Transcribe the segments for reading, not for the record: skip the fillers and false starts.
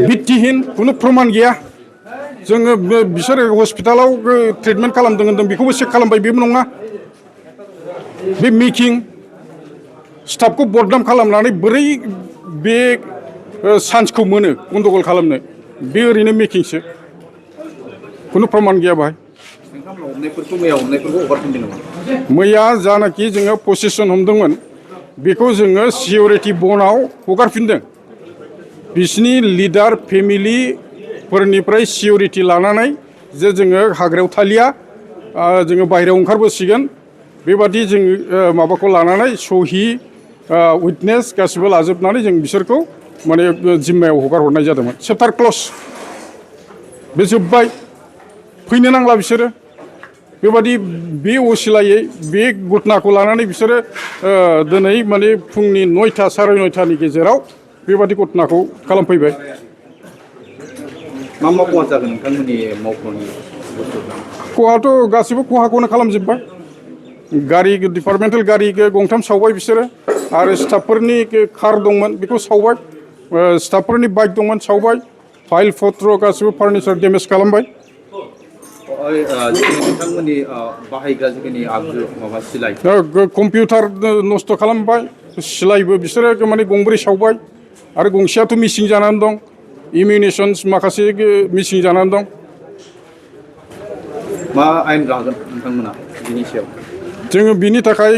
भित्तिहीन कुनु प्रमाण गैया जोङो बिसोर हस्पिटालाव ट्रिटमेन्ट खालामदों होनदों बेखौबो चेक खालामबाय बेबो नङा बे मेकिं स्टाफखौ बदनाम खालामनानै बोरै बे चान्सखौ मोनो गन्डगल खालामनो बे ओरैनो मेकिंसो कुनु प्रमाण गैया बाहाय मैया जानाखि जोङो पसेसन हमदोंमोन बेखौ जोङो सिकिउरिटि बनाव हगारफिनदों बिसिनि लिडार फेमिलिफोरनिफ्राय सिकिउरिटि लानानै जे जोङो हाग्रायाव थालिया जोङो बाहेरायाव ओंखारबोसिगोन बेबादि जों माबाखौ लानानै सहि उइटनेस गासिबो लाजोबनानै जों बिसोरखौ माने जिम्मायाव हगार हरनाय जादोंमोन चेप्टार क्ल'ज बे जोब्बाय फैनो नांला बिसोरो बेबादि बे असिलायै बे घटनाखौ लानानै बिसोरो दिनै माने फुंनि 9टा साराय 9टानि गेजेराव बेबादि घटनाखौ खालामफैबाय मा मा खहा जागोन नोंथांमोननि मावख'नि खहाथ' गासिबो खहाखौनो खालामजोब्बाय गारि डिपार्टमेन्टेल गारि गंथाम सावबाय बिसोरो आरो स्टाफफोरनि कार दंमोन बेखौ सावबाय स्टाफफोरनि बाइक दंमोन सावबाय फाइल पत्र गासिबो फार्निचार डेमेज खालामबाय नोंथांमोननि बाहायग्रा जिखिनि आगजु माबा सिलाइ कम्पिउटार नस्थ' खालामबाय सिलाइबो बिसोरो माने गंब्रै सावबाय आरो गंसेयाथ' मिसिं जानानै दं इमिउनेसन्स माखासे मिसिं जानानै दं मा आयेन लागोन नोंथांमोना बिनि सायाव जोङो बिनि थाखाय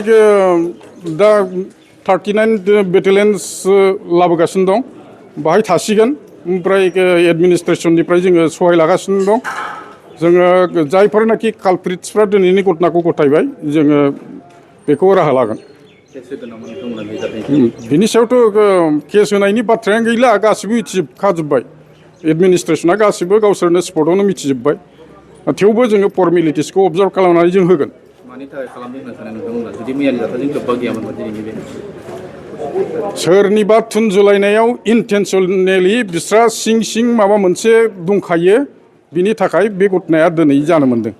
दा 39 बेटेलियन्स लाबोगासिनो दं बाहाय थासिगोन ओमफ्राय एडमिनिस्ट्रेसननिफ्राय जोङो सहाय लागासिनो दं जोङो जायफोरनाखि कालप्रिट्सफ्रा दिनैनि घटनाखौ गथायबाय जोङो बेखौ राहा लागोन बिनि सायावथ' केस होनायनि बाथ्रायानो गैला गासिबो मिथिजोबखाजोब्बाय एडमिनिस्ट्रेसना गासिबो गावसोरनो स्पटआवनो मिथिजोब्बाय थेवबो जोङो फर्मेलिटिसखौ अबजार्भ खालामनानै जों होगोन मानि थाखाय खालामदों होनना सानो नोंथांमोना जुदि मैयानि जाथायजों लोब्बा गैयामोनबा दिनैनि बे सोरनिबा थुनजुलायनायाव इन्टेनसनेलि बिस्रा सिं सिं माबा मोनसे दंखायो बिनि थाखाय बे घटनाया दिनै जानो मोनदों